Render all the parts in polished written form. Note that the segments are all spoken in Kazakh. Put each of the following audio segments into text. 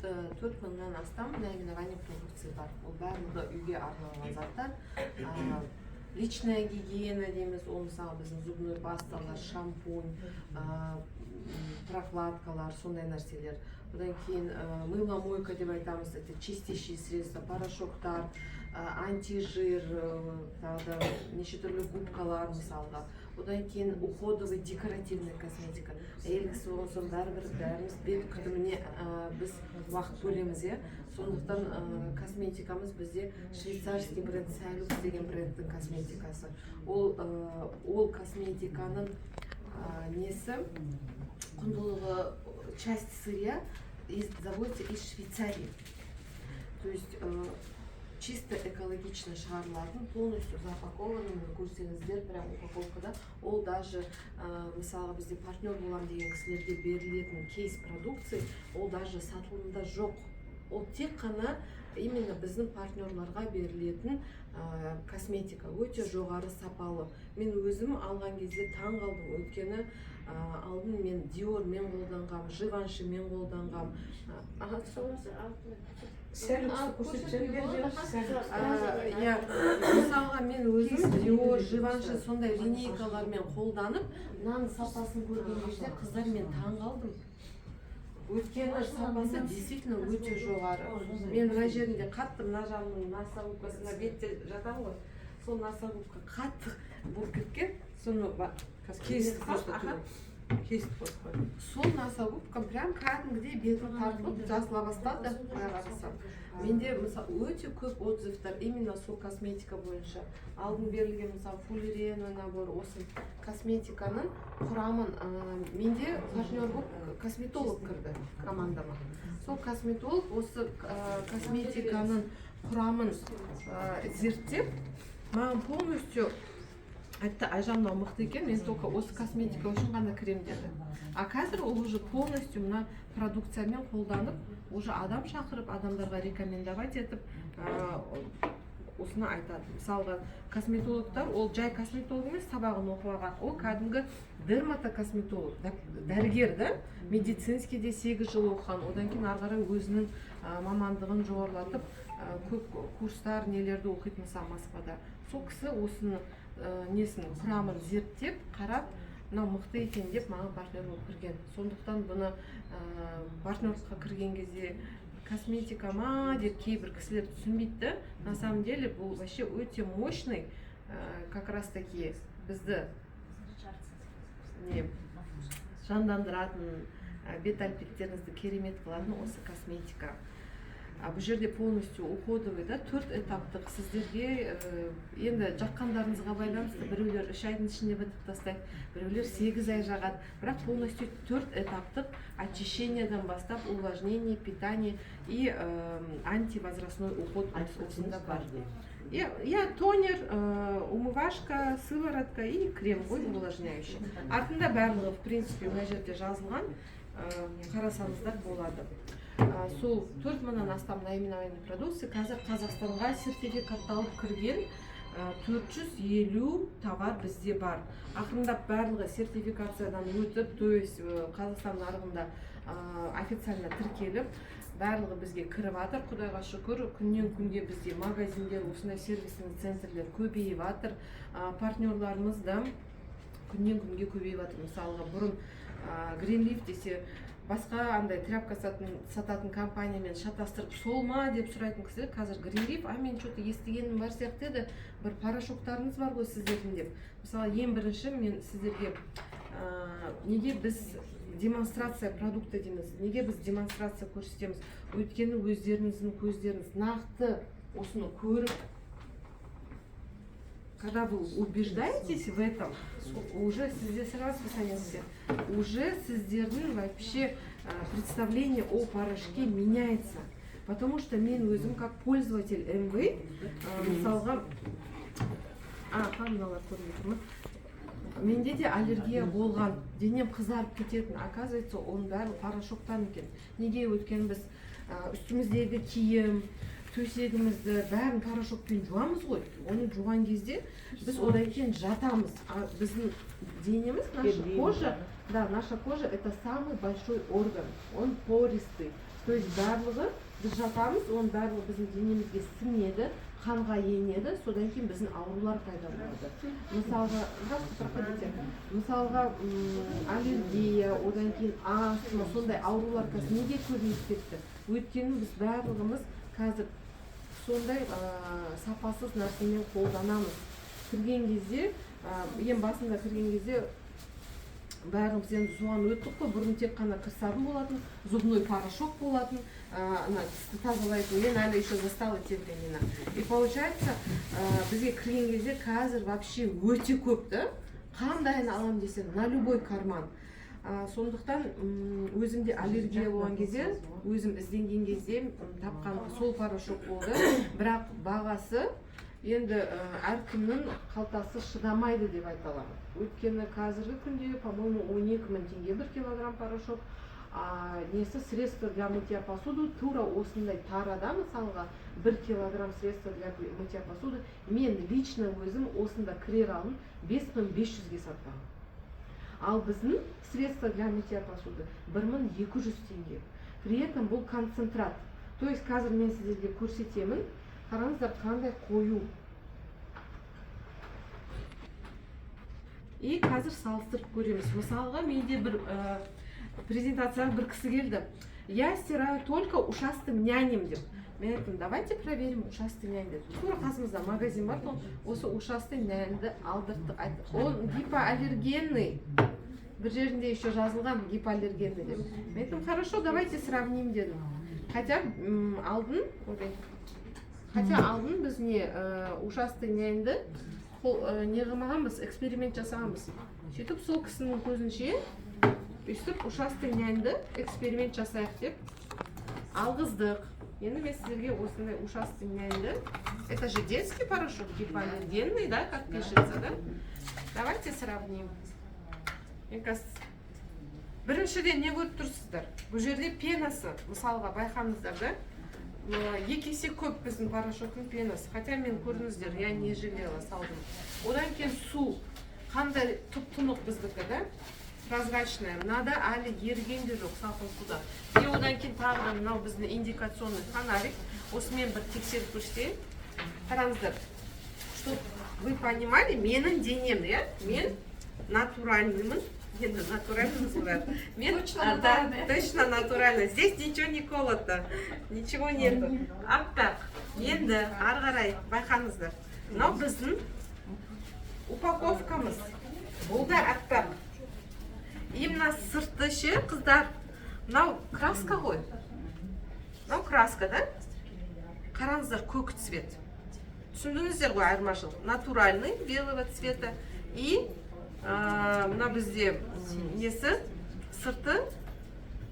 4000-нан астам наименование продукции бар. Ол барлығы үйге арналған заттар. Личная гигиена дейміз, ол мысалы біздің зубной пасталар, шампунь, прокладкалар, сондай нәрселер. Одан кейін мыломойка деп айтамыз, это чистящие средства, порошоктар, антижир, тағы да неше түрлі губкалар мысалға. Одан кейін уходовый, декоративный косметика. Әйел кісі болған соң, бәрібір бәріміз бет күтіміне біз уақыт бөлеміз, иә. Сондықтан косметикамыз бізде швейцарский бренд, Сайлюкс деген брендтің косметикасы. Ол косметиканың несі, құндылығы, часть сырья заводится из Швейцарии, то есть чисто экологично шығарылатын, полностью запакованный. Міне, көрсеңіздер, прям упаковкада. Ол даже мысалға, бізде партнер боламын деген кісілерге берілетін кейс продукции, ол даже сатылымда жоқ. Ол тек қана именно біздің партнерларға берілетін косметика, өте жоғары сапалы. Мен өзім алған кезде таң қалдым, өйткені алдын мен Диормен қолданғам, Живаншимен қолданғам. Аха. Сәлюксті көрсетсең. Иә, мысалға, мен өзім Диор, Живанши, сондай линейкалармен қолданып, мынаның сапасын көрген кезде, қыздар, мен таң қалдым, өйткені сапасы действительно өте жоғары. Мен мына жерінде қатты, мына жағымның носогубкасына, бетте жатамын ғой, сол носогубка қатты болып кеткен, соны қазір Кесіп кесіп, аха. Кесіп қойып. Сол носогубка прям кәдімгідей бетім тартылып, жазыла бастады. Былай қарасам, менде мысалы өте көп отзывтар именно сол косметика бойынша. Алдын берілген, мысалы, фуллереновый набор, осы косметиканың құрамын менде партнер болып косметолог кірді командама. Сол косметолог осы косметиканың құрамын зерттеп, маған полностью айтты: «Айжан, мынау мықты екен, мен только осы косметика үшін ғана кіремін», — деді. А қазір ол уже полностью мына продукциямен қолданып, уже адам шақырып, адамдарға рекомендовать етіп, осыны айтады. Мысалға, косметологтар, ол жай косметолог емес, сабағын оқып алған, ол кәдімгі дерматокосметолог, дәрігер да, медицинскийде 8 жыл оқыған. Одан кейін ары қарай өзінің мамандығын жоғарылатып, көп курстар, нелерді оқиды, мысалы, Москвада. Сол кісі осыны несін, құрамын зерттеп қарап, мынау мықты екен деп, маған партнер болып кірген. Сондықтан бұны партнерлыққа кірген кезде косметика ма деп кейбір кісілер түсінбейді да. На самом деле бұл вообще өте мощный, как раз таки бізді не жандандыратын, бет әлпеттеріңізді керемет қылатын осы косметика. А бұл жерде полностью уходовый да, төрт этаптық. Сіздерге енді жаққандарыңызға байланысты, біреулер 3 айдың ішінде бітіп тастайды, біреулер 8 ай жағады, бірақ полностью төрт этаптық: очищениедан бастап, увлажнение, питание и антивозрастной уход осында бар. Иә, тонер, умывашка, сыворотка и крем ғой увлажняющий. Артында барлығы, в принципе, мына жерде жазылған, қарасаңыздар болады. Сол 4000-нан астам наименование продукция. Қазір Қазақстанға сертификатталып кірген 450 товар бізде бар. Ақырындап барлығы сертификациядан өтіп, то есть Қазақстан нарығында официально тіркеліп, барлығы бізге кіріп жатыр. Құдайға шүкір, күннен күнге бізде магазиндер, осындай сервисный центрлер көбейіп жатыр. Партнерларымыз да күннен күнге көбейіп жатыр. Мысалға, бұрын Гринлиф десе, басқа андай тряпка сататын компаниямен шатастырып, сол ма деп сұрайтын кісілер қазір «Гринлиф, а мен че то естігенім бар сияқты еді, бір порошоктарыңыз бар ғой сіздердің» деп. Мысалы, ең бірінші мен сіздерге неге біз демонстрация продукта дейміз, неге біз демонстрация көрсетеміз? Өйткені өздеріңіздің көздеріңіз нақты осыны көріп, когда вы убеждаетесь в этом, уже сізде сразу станете, уже сіздердің вообще представление о порошке меняется. Потому что мен өзім как пользователь МВ, мысалға, аха, мыналар көрініп тұр ма? Менде де аллергия болған, денем қызарып кететін. Оказывается, оның бәрі порошоктан екен. Неге? Өйткені біз үстіміздегі киім, төсегімізді, бәрін порошокпен жуамыз ғой. Оны жуған кезде біз одан кейін жатамыз, а біздің денеміз, наша кожа да, наша кожа — это самый большой орган, он пористый. То есть барлығы, біз жатамыз, оның барлығы біздің денемізге сіңеді, қанға енеді, содан кейін біздің аурулар пайда болады. Мысалға, здравствуйте, проходите. Мысалға, аллергия, одан кейін астма, сондай аурулар қазір неге көбейіп кетті? Өйткені біз барлығымыз қазір сондай сапасыз нәрсемен қолданамыз. Кірген кезде, ең басында кірген кезде бәріміз енді соған өттік қой. Бұрын тек қана кір сабын болатын, зубной порошок болатын, ана тісті тазалайтын. Мен әлі еще застала те времена. И получается, бізге кірген кезде қазір вообще өте көп та, қандайын аламын десең, на любой карман. Сондықтан өзімде аллергия болған кезде, өзім ізденген кезде тапқан сол порошок болды. Бірақ бағасы енді әркімнің қалтасы шыдамайды деп айта аламын. Өйткені қазіргі күнде, по-моему, 12 000 теңге 1 килограмм порошок. А несі, средство для мытья посуды, тура осындай тарада, мысалға, 1 килограмм средство для мытья посуды мен лично өзім осында кірер алдын 5500-ге сатқанмын. Ал біздің средство для мытья посуды 1200 теңге. При этом бұл концентрат. То есть қазір мен сіздерге көрсетемін, қараңыздар, қандай қою. И қазір салыстырып көреміз. Мысалға, менде бір презентацияға бір кісі келді: «Я стираю только Ушастым нянем», — деп. Мен айттым: «Давайте проверим Ушастый нянь», — дедім. Тура қасымызда магазин бар тұғын, осы Ушастый няньді алдырттық. Айттық, он гипоаллергенный, бір жерінде еще жазылған гипоаллергенный деп. Мен айттым: «Хорошо, давайте сравним», — дедім. Хотя алдын, ой, хотя алдын біз не Ушастый няньді не қылмағанбыз, эксперимент жасағанбыз. Сөйтіп, сол кісінің көзінше өйстіп Ушастый няньді эксперимент жасайық деп алғыздық. Енді мен сіздерге осындай Ушастый няньді, это же детский порошок, гипоаллергенный, да, как пишется, да? Давайте сравним. Мен қазір біріншіден не көріп тұрсыздар? Бұл жерде пенасы, мысалға, байқаңыздар да, екі есе көп біздің порошоктың пенасы. Хотя мен, көрдіңіздер, я не жалела, салдым. Одан кейін су қандай тұп тұнық біздікі да, прозрачная. Мынада әлі еріген де жоқ салқын суда. И одан кейін тағы да мынау біздің индикационный фонарик. Осымен бір тексеріп көрсетейін. Қараңыздар, чтоб вы понимали, менің денем, иә, мен натуральныймын. Енді натуральный бәрі. Мен Точно а, да, натуральный. Точно натурально. Здесь ничего не колото, ничего нету. Аппақ. Енді ары қарай байқаңыздар. Мынау біздің упаковкамыз. Бұл да аппақ. И мына сырты ше, қыздар? Мынау краска ғой. Мынау краска, да? Қараңыздар, көк цвет. Түсіндіңіздер ғой айырмашылық? Натуральный белого цвета и мына бізде несі, сырты,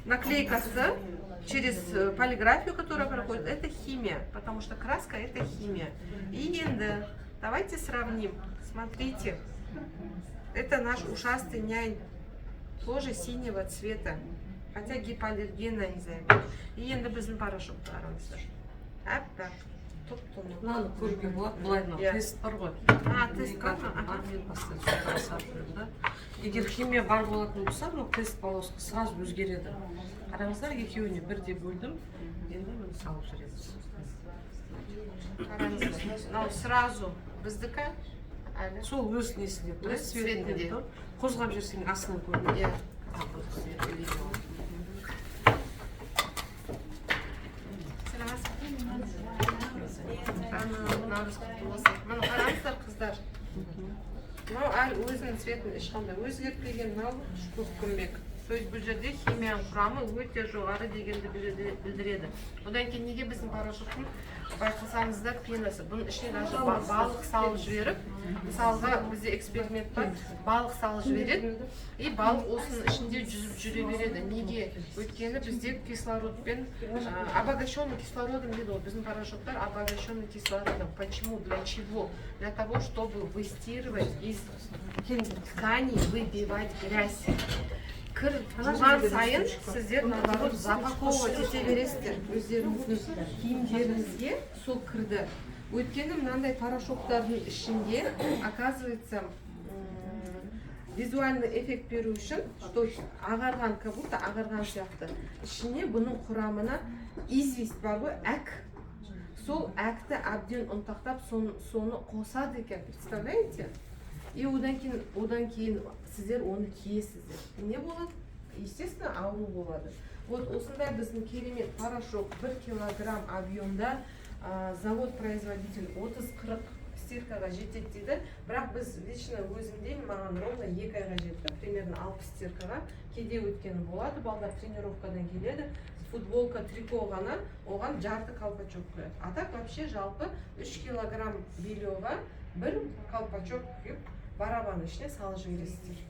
наклейкасы через полиграфию, которая проходит, это химия, потому что краска — это химия. И енді давайте сравним. Смотрите, это наш Ушастый нянь, тоже синего цвета, хотя гипоаллергенный enzyme. И енді біздің порошокты қараңыздар, аппақ, тұп тұнық. Мынаны көруге болады былай, мынау Иә. Тест бар ғой. А, тест бар ма? Индикатор бар, мен постоянно соған салып жүремін да. Егер химия бар болатын болса, мынау тест полоска сразу өзгереді. Қараңыздар, екеуіне бірдей бөлдім. Енді міне, салып жүреміз. Қараңыздар, мынау сразу біздікі әлі Сол өз несінде тұр, Өз цветінде цветінде. тұр. Қозғап жіберсең, астынан көрінеді. Иә. А, вот цвет увидела. Саламатсыз. Наурыз құтты болсын! Міне, қараңыздар, қыздар, мынау әлі өзінің цветін ешқандай өзгертпеген, мынау көкпеңбек. То есть бұл жерде химияның құрамы өте жоғары дегенді білдіреді. Одан кейін неге біздің порошоктың, байқасаңыздар, пенасы, бұның ішіне даже балық салып жіберіп, мысалға, бізде эксперимент бар, балық салып жібереді, и балық осының ішінде жүзіп жүре береді. Неге? Өйткені бізде кислородпен обогащенный кислородом дейді ғой, біздің порошоктар обогащенный кислородом. Почему, для чего? Для того, чтобы выстирывать из тканей, выбивать грязь. Кір жуған сайын сіздер, наоборот, запаковывать ете бересіздер өздеріңіздің киімдеріңізге сол кірді. Өйткені мынандай порошоктардың ішінде, оказывается, Визуальный эффект беру үшін, что ағарған, как будто ағарған сияқты. Ішіне, бұның құрамына известь бар ғой, әк, сол әкті әбден ұнтақтап, соны қосады екен, представляете? И одан кейін сіздер оны киесіздер, не болады? Естественно, ауру болады. Вот осындай біздің керемет порошок 1 килограмм объемда. Завод производитель 30-40 стиркаға жетеді дейді, бірақ біз, лично өзімде, маған ровно 2 айға жетті, примерно 60 стиркаға. Кейде өйткені болады, балдар тренировкадан келеді, футболка, трико ғана, оған жарты колпачок құяды. А так вообще жалпы 3 килограмм бельеға бір колпачок құйып, барабанның ішіне салып жібересіздер.